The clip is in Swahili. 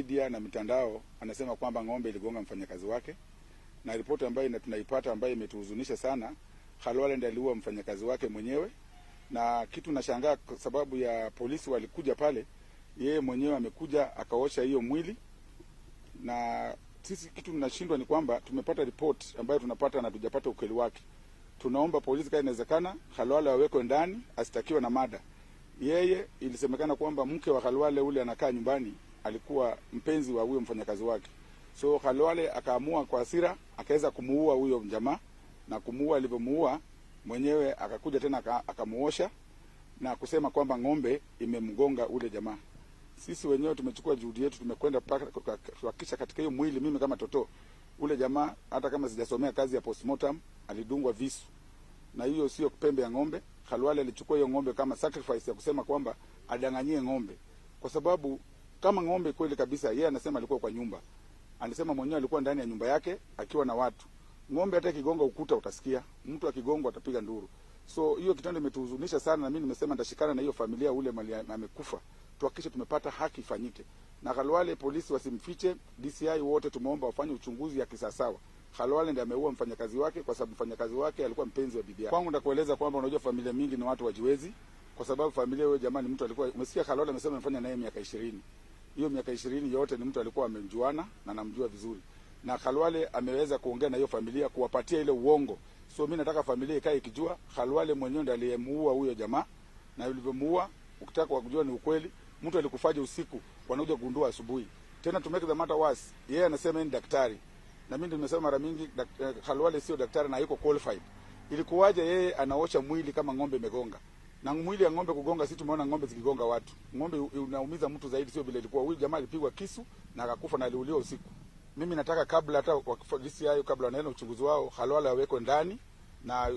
media na mitandao anasema kwamba ng'ombe iligonga mfanyakazi wake, na ripoti ambayo tunaipata ambayo imetuhuzunisha sana, Khalwale ndiye aliua mfanyakazi wake mwenyewe. Na kitu nashangaa kwa sababu ya polisi walikuja pale, yeye mwenyewe amekuja akaosha hiyo mwili, na sisi kitu tunashindwa ni kwamba tumepata report ambayo tunapata na tujapata ukweli wake. Tunaomba polisi kama inawezekana, Khalwale awekwe ndani, asitakiwe na mada. Yeye ilisemekana kwamba mke wa Khalwale ule anakaa nyumbani alikuwa mpenzi wa huyo mfanyakazi wake. So Khalwale akaamua kwa hasira akaweza kumuua huyo jamaa, na kumuua alivyomuua mwenyewe akakuja tena akamuosha na kusema kwamba ng'ombe imemgonga ule jamaa. Sisi wenyewe tumechukua juhudi yetu, tumekwenda mpaka kuhakikisha katika hiyo mwili, mimi kama Toto, ule jamaa hata kama sijasomea kazi ya postmortem, alidungwa visu, na hiyo sio pembe ya ng'ombe. Khalwale alichukua hiyo ng'ombe kama sacrifice ya kusema kwamba adanganyie ng'ombe, kwa sababu kama ng'ombe kweli kabisa, yeye anasema alikuwa kwa nyumba, anasema mwenyewe alikuwa ndani ya nyumba yake akiwa na watu. Ng'ombe hata ikigonga ukuta utasikia, mtu akigongwa atapiga nduru. So hiyo kitendo imetuhuzunisha sana, na mimi nimesema nitashikana na hiyo familia ule mali amekufa, tuhakikishe tumepata haki ifanyike. Na Khalwale polisi wasimfiche, DCI wote tumeomba wafanye uchunguzi ya kisawasawa. Khalwale ndiye ameua mfanyakazi wake kwa sababu mfanyakazi wake alikuwa mpenzi wa bibi yake. Kwangu ndakueleza kwamba unajua familia mingi ni watu wajiwezi, kwa sababu familia huyo jamaa ni mtu alikuwa, umesikia Khalwale amesema amefanya naye miaka 20. Hiyo miaka 20 yote ni mtu alikuwa amemjuana na anamjua vizuri. Na Khalwale ameweza kuongea na hiyo familia kuwapatia ile uongo. So mimi nataka familia ikae ikijua Khalwale mwenyewe ndiye aliyemuua huyo jamaa, na alivyomuua ukitaka kujua ni ukweli, mtu alikufaje usiku wanakuja kugundua asubuhi. Tena to make the matter worse, yeye anasema ni daktari. Na mimi nimesema mara mingi Khalwale sio daktari na hayuko qualified. Ilikuwaje yeye anaosha mwili kama ng'ombe imegonga? Na mwili ya ng'ombe kugonga, sisi tumeona ng'ombe zikigonga watu. Ng'ombe unaumiza mtu zaidi, sio vile ilikuwa. Huyu jamaa alipigwa kisu na akakufa na aliuliwa usiku. Mimi nataka kabla hata DCI kabla wanaenda uchunguzi wao, Khalwale awekwe ndani na